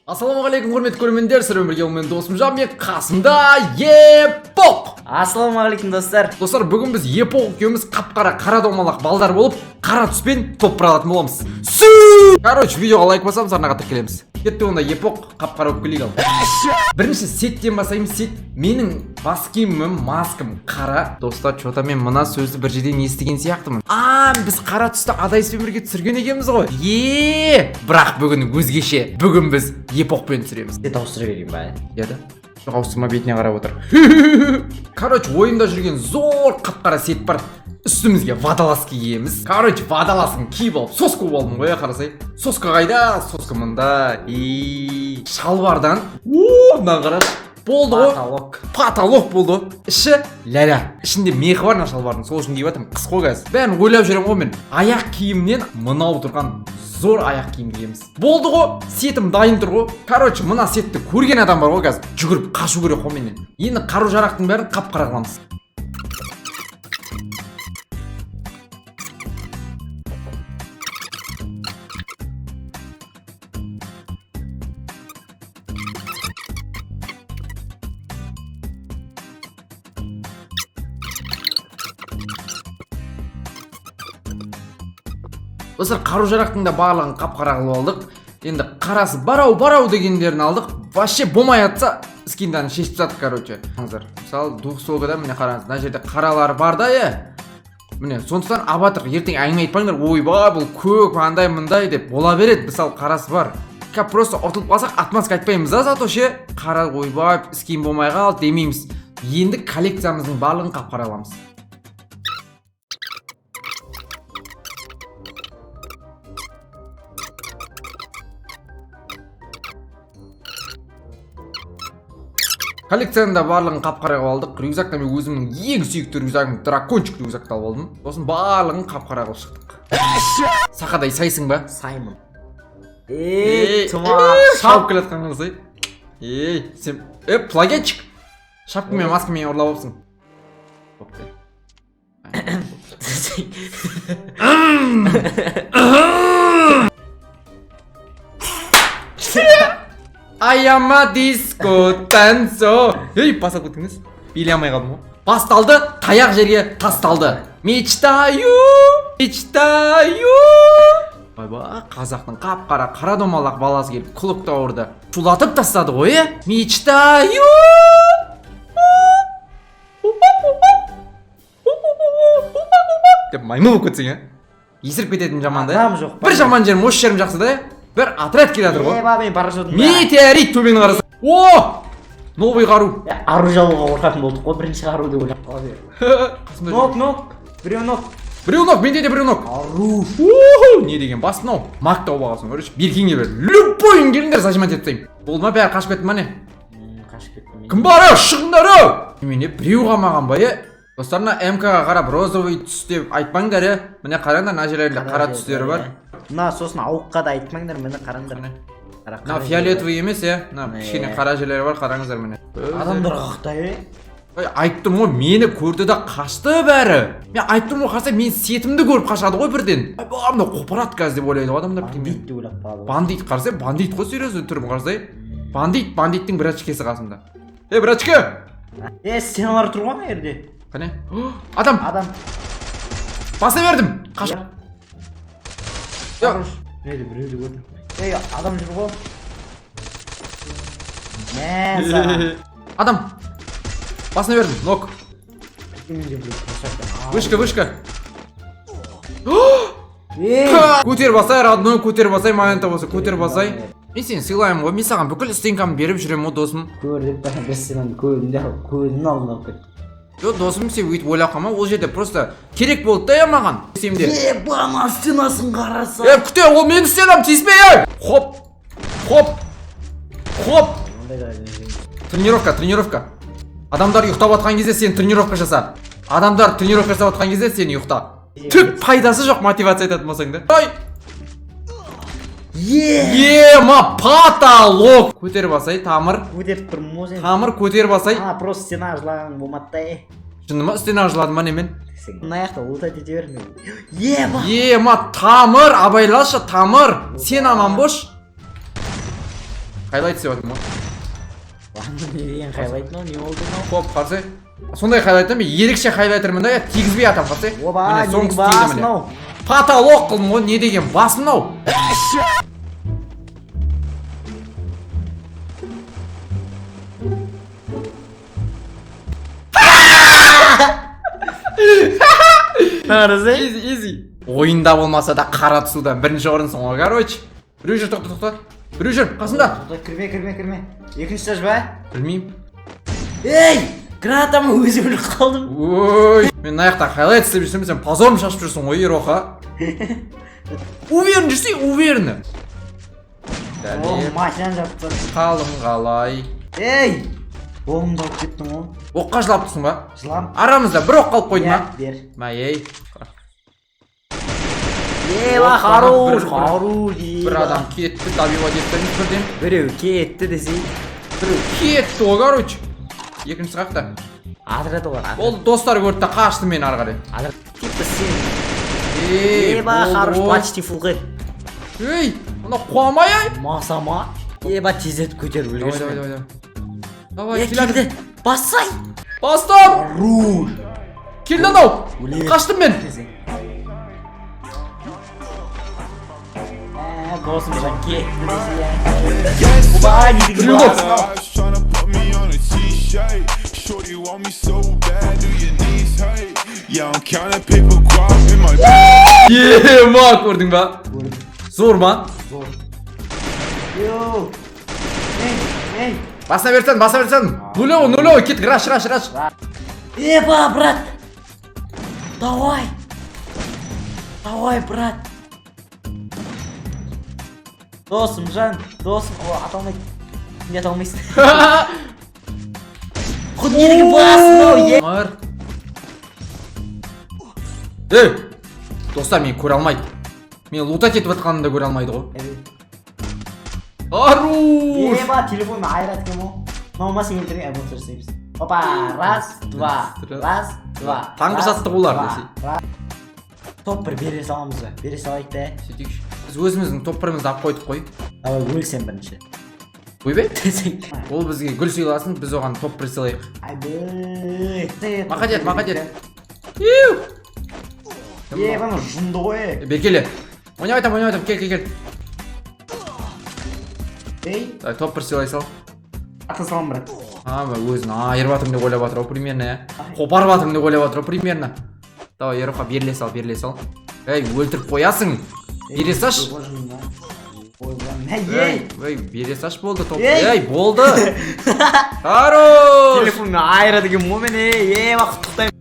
Ассалаумағалейкум, құрметті көрермендер, сіздермен бірге мен досым Жан, мен қасымда Епоқ. Ассалаумағалейкум, достар. Достар, бүгін біз Епоқ екеуміз қап-қара қара домалақ балдар болып, қара түспен топ алатын боламыз. Су! Короче, видеоға лайк басамыз, арнаға тіркелеміз. Кетті онда, Епоқ, қап-қара болып келейік ал. Бірінші сеттен бастаймыз, сет. Менің бас киімім, маскам қара. Достар, что-то мен мына сөзді бір жерден естіген сияқтымын. А, біз қара түсті Адайспен бірге түсірген екенбіз ғой. Е, бірақ бүгін өзгеше. Бүгін біз Епоқпен түсіреміз. Сет ауыстыра берейін ба? Иә да. Жоқ, ауыстырма, бетіне қарап отыр. Короче, ойымда жүрген зор қап-қара сет бар. Үстімізге водолазка киеміз. Короче, водолазканы киіп алып, соска болып алдым ғой, иә, қарасай. Соска қайда? Соска мында. И шалбардан. О, мынаны қарашы. Болды ғой. Потолок. Потолок болды ғой. Іші ляля. Ішінде мехі бар мына шалбардың. Сол үшін киіп жатырмын. Қыс қой қазір. Бәрін ойлап жүремін ғой мен. Аяқ киімнен мынау тұрған зор аяқ киім киеміз. Болды ғой, сетім дайын тұр ғой. Короче, мына сетті көрген адам бар ғой қазір. Жүгіріп қашу керек қой менен. Енді қару жарақтың бәрін қап-қара қыламыз. Достар, қару жарақтың да барлығын қап-қара қылып алдық. Енді қарасы барау барау дегендерін алдық. Вообще болмай жатса, скиндарын шешіп тастадық, короче. Қараңыздар. Мысалы, двухстволкада, міне, қараңыз, мына жерде қаралары бар да, иә. Міне, сондықтан абатыр, ертең әңгіме айтпаңдар, ойбай, бұл көк, андай мындай деп бола береді, мысалы, қарасы бар. Кәп просто ұтылып қалсақ, отмазка айтпаймыз да, зато ше, қара, ойбай, скин болмай қалды демейміз. Енді коллекциямыздың барлығын қап-қара қыламыз. Коллекцияның да барлығын қап-қара қылып алдық. Рюкзакта мен өзімнің ең сүйікті рюкзагым дракончик рюкзакты алып алдым. Сосын барлығын қап-қара қылып шықтық. Сақадай сайсың ба? Саймон. Ей, Ей, тұмар. Шауып келе жатқан қарасай. Ей, сен, плагиатчик. Шапкамен, маскамен ұрлап алыпсың. Бопты. Аяма диско танцо. Ей, басып кеттіңіз. Билей алмай қалдым ғой. Басталды, таяқ жерге тасталды. Мечтаю, мечтаю. Ойбай, қазақтың қап-қара қара домалақ баласы келіп құлықты ауырды. Шулатып тастады ғой, е? Мечтаю. Деп маймыл болып кетсең, е? Есіріп кететін жаман да. Адам жоқ па? Бір жаман жерім, осы жерім жақсы да, е? Бір отряд келе жатыр ғой. Е, ба, мен парашютым. Метеорит төбені қараса. О! Новый қару. Ару алуға қорқатын болдық қой, бірінші қару деп ойлап қала бердім. Қасымда жүр. Нок, нок. Біреу нок. Біреу нок, менде де біреу нок. Ару. Уху, не деген бас мынау? Мак тауып алғансың, короче, беркеңе бер. Любойын келіңдер, зажимать етіп тастаймын. Болды ма, бәрі қашып кетті ма, не? Қашып кеттім. Кім бар, е? Шығыңдар, е! Немене, біреу қалмаған ба, е? Достар, мына МК-ға қарап розовый түс деп айтпаңдар, е? Міне қараңдар, мына жерлерінде қара түстері бар. Мына сосын ауыққа да айтпаңдар, міне қараңдар. Қара, Мына қара фиолетовый емес, е? Мына Міне. кішкене қара жерлері бар, қараңыздар, міне. жерлері. Адамдар қақтай, е? Ой, айтып тұрмын ғой, мені көрді да қашты бәрі. Мен айтып тұрмын ғой, қараса, мен сетімді көріп қашады ғой бірден. Айбай, мынау қопарады қазір деп ойлайды ғой адамдар. Бандит деп ойлап қалады. Бандит, қарасай, бандит қой, серьезно, түрін қарасай. Бандит, бандиттің братчикесі қасымда. Ей, братчика! Е, стеналар тұр ғой ана жерде. Қане? Адам, Адам. баса бердім. Қаш. Хорош. Неде біреуді көрдім. Ей, адам жүр ғой. Мә, саған. Адам. Басына бердім, нок. Менде біреу красавчик. Вышка, вышка. Ей! Көтер басай, родной, көтер басай, моментта болса, көтер басай. Мен сені сыйлаймын ғой, мен саған бүкіл стенкамды беріп жүремін ғой, досым. Көрдік па, біз сені көзінде көзінің алдына алып кеттік. Жоқ, досым, сен өйтіп ойлап қалма, ол жерде просто керек болды да, е, маған. Десем де. Е, бана стенасын қараса. Е, күте, ол менің стенам, тиіспе, ей! Хоп, хоп, хоп. Ондай да Тренировка, тренировка. Адамдар ұйықтап жатқан кезде сен тренировка жаса. Адамдар тренировка жасап жатқан кезде сен ұйықта. Түк пайдасы жоқ мотивация айтатын болсаң да. Ой! Е! Ема, потолок! Көтер басай, тамыр. Көтеріп тұрмын ғой сені. Тамыр көтер басай. А, просто стена жылаған болмады да, е. Шынды ма, стена жылады ма немен? Мына жақта лутать ете бер мен. Ема! Ема, тамыр, абайлашы, тамыр. Сен аман бош. Хайлайт істеп жатырмын ғой. Не деген хайлайт мынау, не болды мынау? Хоп, қарсы. Сондай хайлайтта мен ерекше хайлайтермін да, тигізбей атамын, қарсы. Оба, Міне, не деген соңғысы бас тиді міне. мынау? Потолок қылдым ғой, не деген бас мынау? Қарасай. Изи, изи. Ойында болмаса да қара түсудан бірінші орынсың ғой, короче. Біреу жүр, тоқта, тоқта. Біреу жүр, қасымда. Тоқта, кірме, кірме, кірме. Екінші этаж ба? Білмеймін. Ей, гранатама өзім өліп қалдым. Ой, мен мына жақта хайлайт істеп жүрсем, сен позорым шашып жүрсің ғой, Ероха. Уверен жүрсей, уверенно. О, Дәлел, машинаны жапып тастады. қалым қалай. Ей, оғымды алып кеттің ғой. Оққа жылап тұрсың ба? Жылам. Арамызда бір оқ қалып қойды ма? Иә, бер. Мә, ей. Еба, Оқ, хорош, бір- хорош. Бір адам кетті, добивать еттіңіз бірден. Біреу кетті десей. Біреу кетті ғой, короче. Екіншісі қақта. Отряд олар. Отряд. Ол достар көрді да қашты мен ары қарай. Отряд. Типа сен. Ей, Еба, болды хорош, ғой. почти фул хит. Ей, мына қуамай ай. Масама. Еба, тездетіп көтеріп Давай, үлгерші. давай, давай, давай. Давай, Е, келе келді. Бассай. Бастым. Хорош. Келді анау. Өледі. Қаштым мен. Ә, досым жан кетті десе. Оба, не деген Біреу бас мынау? Eyes tryna put me on a t-shirt. Shorty want me so bad, do your knees hurt? Yeah, I'm counting paper guap in my Ема, көрдің ба? Көрдім. Зор ма? Зор. Йоу. Ей, ей. Баса берсең, баса берсең. Нулевой, нулевой, кеттік, раш, раш, раш. Еба, брат. Давай. Давай, брат. Досым, жан, досым. О, ата алмайды. Не ата алмайсың? Құт не деген бас мынау, е? Мыр. Ей, достар мені көре алмайды. Мен лутать етіп жатқанымды да көре алмайды ғой. Хорош! Еба, телефонды айырады екен ғой. Мынау ма сен өлтірген эмоция жасаймыз. Опа, раз, два, раз, два. Таңғы раз, жаттығулар два, десей. раз. Топ бір бере саламыз ба? Бере салайық та. Сөйтейікші. Біз өзіміздің топ бірімізді алып қойдық қой. Давай, өлсем бірінші. Ойбай. Десең. Ол бізге гүл сыйласын, біз оған топ бір сыйлайық. Айбей. Мақат ет, мақат ет. Иу! Е, бұны жынды ғой. Бері. Ойнап айтам, ойнап айтам, кел, кел, кел. Ей, Давай, топ бір сыйлай сал. ата салам, брат. А, мен өзін айырып жатырмын деп ойлап жатыр ғой примерно, иә. Қопарып жатырмын деп ойлап жатыр ғой примерно. Давай, Ероха, беріле сал, беріле сал. Ей, өлтіріп қоясың. Бере салшы. Ей, Ей, ей, бере салшы, болды топ. Ей! Ей, болды. Хорош! телефонды айырады екен ғой мен, ей, е, құттықтаймын.